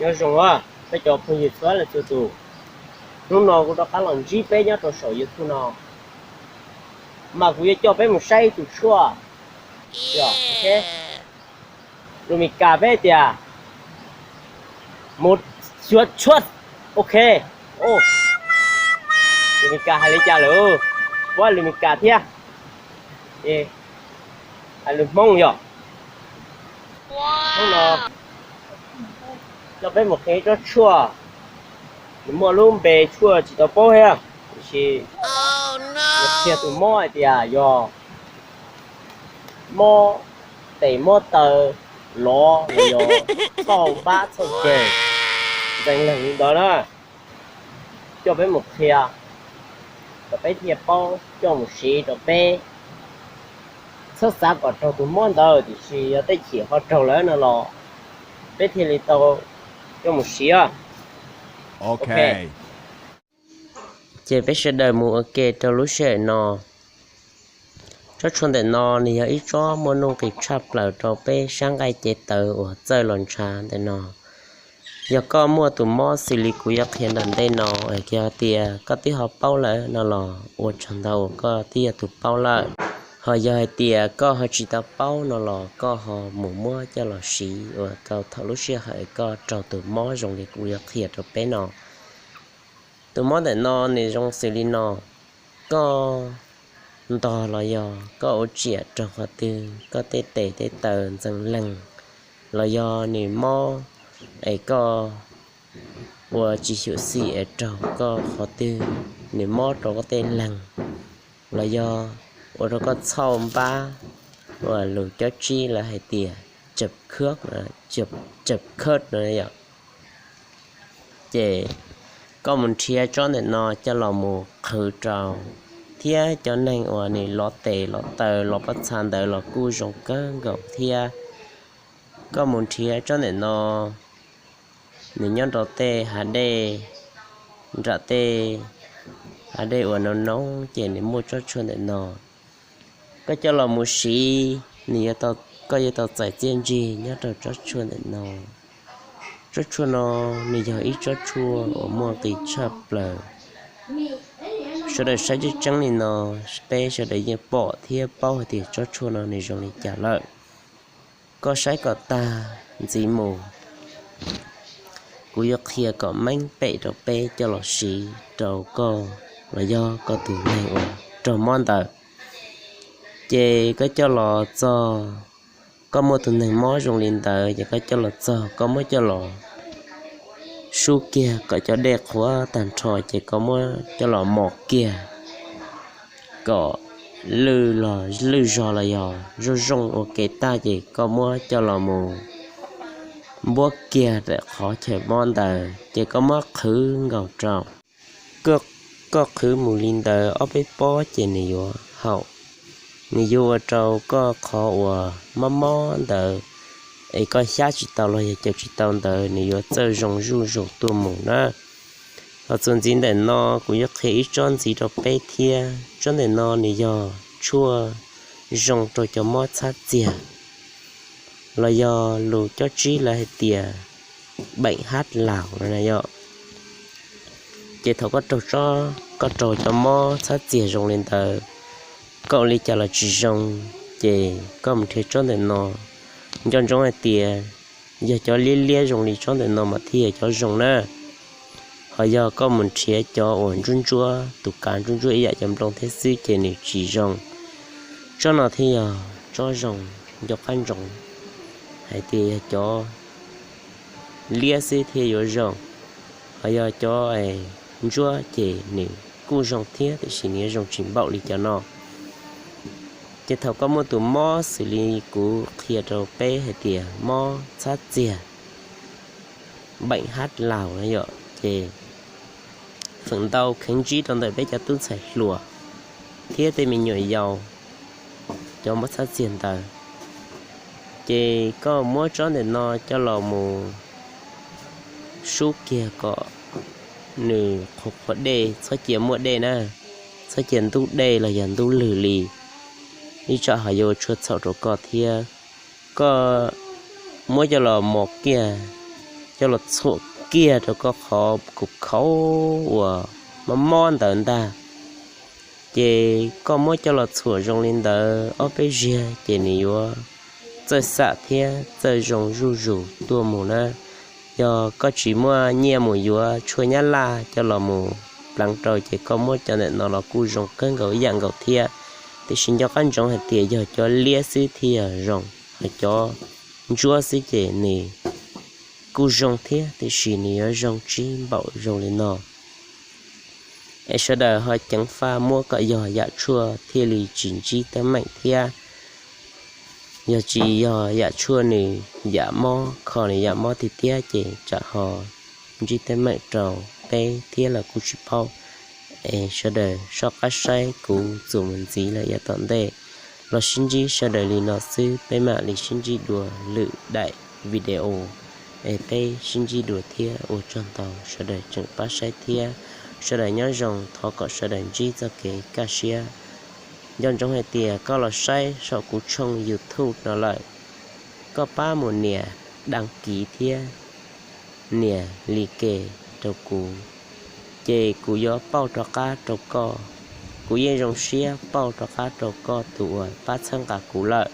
Nyob zoo peb cov phooj ywg txhua leej txhua tus, hnub no kuv rov qab los ntsib peb nyob rau saum YouTube no, mas kuv yuav coj peb mus saib ib tug tshuaj. Lus Mes Kas peb tias mus xyuas tshuaj, ok. Lus Mes Kas hais li cas lawm? Puab lus Mes Kas thiab, hais lus Hmoob yog, hnub no coj peb mus qhia tsob tshuaj, nws muaj lub npe tshuaj tsis tau paub thiab, tiam sis qhia tus mob hais tias yog mob tes mob taw, lov los yog txhauj npab txhauj ceg, ntxeev leeg li ntawd na. Coj peb mus qhia, kom peb thiaj paub coj mus siv rau peb. Txhob xav kom raug tus mob ntawd, tiam sis yog tej chim ho raug lawm no los peb thiaj li tau coj mus siv. Ces peb sawv daws mus ua ke rau lub sij hawm no. Tsob tshuaj ntawm no nws yog ib tsob muaj nuj nqis tshaj plaws rau peb sab nqaij cev taws uas txawj los ntshav ntawm no. Yog koj muaj tus mob xws li kuv yuav qhia ntawm ntej no, yog tias koj twb ho paub lawm no los ua tsaug ntau uas koj twb yog tus paub lawm. Ho yog hais tias koj ho tsis tau paub no los koj ho mus muab coj los siv uas tau thaum lub sij hawm koj raug tus mob zoo li kuv yuav qhia rau peb no. Tus mob ntawm no nws zoo xws li no: koj ntog los yog koj ua tsiam raug qhov twg, koj tej tes tej taw ntxeev leeg, los yog nws mob es koj ua tsis xyuam xim es raug koj qhov twg, nws mob rau koj tej leeg, los yog ua rau koj txhauj npab, uas lus cob tsib lawv hais tias chập khớp, chập khớp no yom. Ces koj mus nrhiav tsob ntawm no coj los mus qhwv rau, thiab cov neeg uas nws lov tes lov taw lov pob txha ntawd los kuj zoo kawg nkaus thiab. Koj mus nrhiav tsob ntawm no, nws nyob rau tej hav dej, nram tej hav dej uas noob noob ces nws muaj tsob tshuaj ntawm no. Koj coj los mus siv, nws, koj yuav tau txais txiaj ntsig nyob rau tsob tshuaj ntawm no. Tsob tshuaj no nws yog ib tsob tshuaj uas muaj nqis tshaj plaws. Sawv daws saib tseeb tseeb li no, peb sawv daws yeej pom thiab paub hais tias tsob tshuaj no nws zoo li cas lawm. Koj saib kom tag ntxiv mus, kuv yuav qhia kom meej pem rau peb coj los siv rau koj los yog koj tus neeg uas raug mob ntawd. Ces koj coj los txog, koj muaj tus neeg mob zoo li ntawd ces koj coj los txog koj muab coj los sub kiag kom cov dej qhuav tag nrho ces koj muab coj los mos kiag kom lwj los lwj zog los yog zoo zoo ua ke tag ces koj muab coj los mus npuab kiag ntawm qhov chaw mob ntawd ces koj muab qhwv nkaus rau. Koj qhwv mus li ntawd ob peb pob ces nws yuav haum, nws yuav ua rau koj qhov uas mob mob ntawd es koj xyab tsis tau los yog caum tsis tau ntawd nws yuav txawj zoo zuj zus tuaj mus na. Ho txuas ntxiv ntawm no kuv yuav qhia ib tsob ntxiv rau peb thiab. Tsob ntawm no nws yog tshuaj zoo rau cov mob txhab txiag, los yog lus cob tsib lawv hais tias bệnh hát lào no na yom. Ces thaum koj raug, koj raug cov mob txhab txiag zoo li ntawd, koj ua li cas los tsis zoo, ces koj mus nrhiav tsob ntawm no. Nco ntsoov hais tias yog cov liab liab zoo li tsob ntawm no mas thiaj yog cov zoo na. Ho yog koj mus nrhiav cov uas ntsuab ntsuab, tus kav ntsuab ntsuab ib yam cov nplooj thiab xwb ces nws tsis zoo. Tsob no thiaj yog tsob zoo, nco qab ntsoov hais tias yog cov liab xwb thiaj yuav zoo. Ho yog cov ntsuab ces nws kuj zoo thiab tiam sis nws yuav zoo tsis npaum li cov no. Ces thaum koj muaj tus mob xws li kuv qhia rau peb hais tias mob txhab txiag, bệnh hát lào no yom, ces feem ntau kheev ntsib rau ntawm peb cov tub ntxhais hluas thiab tej me nyuam yaus cov mob txhab txiag ntawd. Ces koj muab tsob ntawm no coj los mus sub kiag kom nws qhuav qhuav dej, txhob cia muaj dej na, txhob cia ntub dej los yog ntub lwg li, ib tsam ho yuav ua tshuaj txhaum rau koj thiab. Koj muab coj los mos kiag coj los txhuam kiag rau koj qhov kuv khaub uas mob mob ntawd ntag. Ces koj muab coj los txhuam zoo li ntawd ob peb ziag ces nws yuav txawj xam thiab txawj zoo zuj zus tuaj mus na. Yog koj tsis muaj nyiaj mus yuav tshuaj nyab laj coj los mus pleev rau ces koj muab cov ntawm no los kuj zoo kawg nkaus ib yam nkaus thiab. Tiam sis nco qab ntsoov hais tias yog cov liab xwb thiaj yog zoo, hos cov ntsuab xwb ces nws kuj zoo thiab tiam sis nws yuav zoo tsis npaum zoo li no. Es sawv daws ho ceev faj muab kom yog yam tshuaj thiaj li tsis ntsib teeb meem thiab. Yog tsis yog yam tshuaj nws yam mob kho nws yam mob tiag tiag ces tsam ho ntsib teeb meem rau peb thiab los kuj tsis paub. Es sawv daws soj qab saib kuv txuas mus ntxiv lawm yav tom ntej. Los sib ntsib sawv daws li no xwb, peb mam li sib ntsib dua lwm daim video. Es peb sib ntsib dua thiab, ua tsaug ntau sawv daws tseem pab saib thiab. Sawv daws nyob zoo, thov kom sawv daws ntsib txoj kev kaj siab. Nco ntsoov hais tias koj los saib saum kuv tshooj YouTube no lawm, koj pab mus nias đăng ký thiab nias like rau kuv, ces kuv yuav pauj rov qab rau koj. Kuv yeej zoo siab pauj rov qab rau koj tus uas pab txhawb nqa kuv lawm.